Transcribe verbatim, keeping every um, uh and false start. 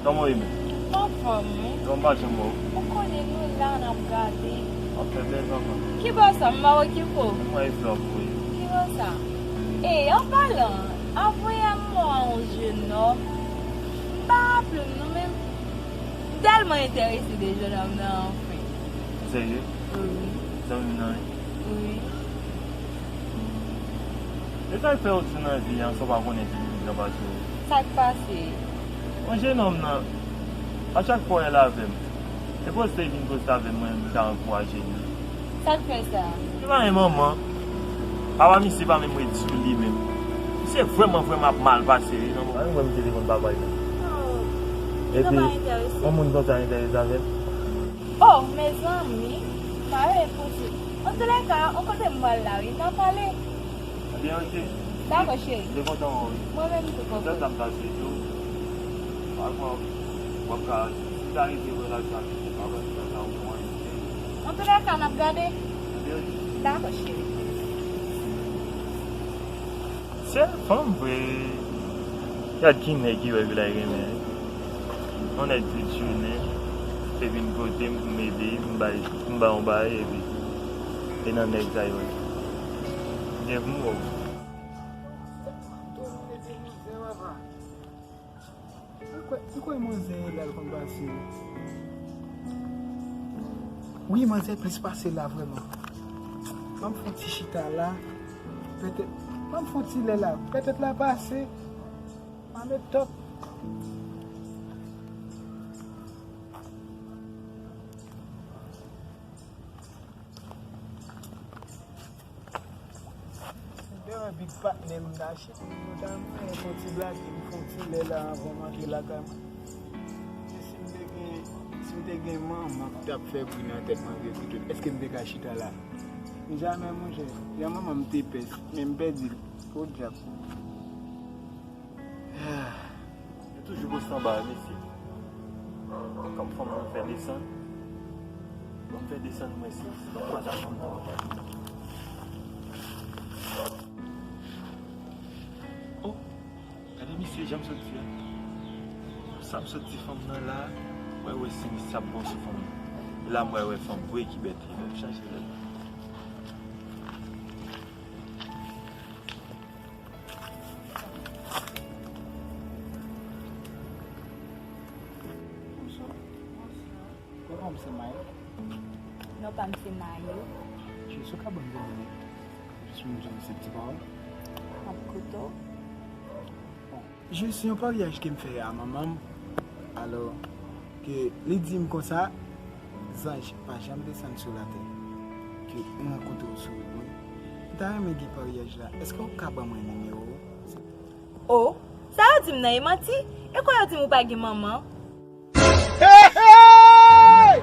Kòman w ye menm? M anfòm, wi. Jan m pa janm wè w. Ou konnen nou la n ap gade. W ap fè bèl manman. Ki bò sa? M pa okipe w. Mwen e flè w voye. Ki bò sa? E, an palan, Avoye m non a yon jennòm. M pa raple m non, men m tèlman enterese de jennòm nan, anfen. Serye? Wi. Zanmi m nan, wi. Wi. E sa k fè w di nan vi an, sa w pa konnen ki pi gran pase w? Sa k pase? Yon jennòm nan, a chak fwa w al avè m, e poste vin poste avè m, mwen menm m ta ankouraje l. Sa k fè sa? Se pa yon manman. Papa misye pa menm ret sou li menm. Misye vrèman, vrèman ap mal pase, wi, nan moman. Mwen menm te konn papa l menm. Oh. Epi, yon moun konsa enterese avè l. Oh, mezanmi, pa yo enposib. Antoulèka, on kote m pral la, wi, n a pale. Ebyen, oke. Dakò, cheri. M te kontan wè w, wi. Mwen menm tou, kòkòt. Sèl sa m ta swete w, pa kwè w ap ka, si ta rive relasyon ak misye, pa kwè si sa ta ou bon anyen. Antoulèka, n ap gade. Ebyen, oke. Dakò, cheri. Sèl fanm vre. Gad ki nèg ki wè vilaj renmen. Yon nèg tout jounen te vin kote m pou m ede, pou m bay, pou m bay yon bagay, epi e nan nèg sa yo ye. Byen pou m wè w. Ou kwè, ou kwè manzè la l konn pase wi. Wi, manzè plis pase la vrèman. Ban m fè yon ti chita la. Petèt, ban m fè yon ti lè la. Petèt la pase. Mwen met top. Demen big patnè m nan, cheri, nou ta mwen fè yon ti blage, m fè yon ti lè la anvan m antre lakay mwen. Men si m te gen, si m te gen manman ki t ap fè bri nan tèt mwen, vre pitit, èske m te ka chita la? Jamè, monchè, jan manman m te pès, men m pèdi l. Podyab. Yo toujou poste anba, mesye. Kòm fanm nan fè desann. Ban m fè desann mwen, si, si, ban m kwaze ak fanm nan. Oh, gade misye, jan m sot di a. Sa m sot di fanm nan la, mwen wè si misye ap bon sou fanm nan. La, mwen wè fanm vre ki bèt li. Ban m chanje lè. Bonswa. Bonswa. Kòman w se Mayo? Non, pa m se Mayo. Jezi, ou ka ban m de minit? Jis pou m di w se ti pawòl. M ap koute w. Bon. Jis yon paryaj ke m fè a manman m. Alò, ke li di m konsa, zanj pa janm desann sou latè. Ke m rankontre w sou wout mwen. M ta renmen gen paryaj la. Èske w ka ban mwen nimewo w? O, sa yo di m nan e manti? E kwa yo di m ou pa gen manman? Hey, hey!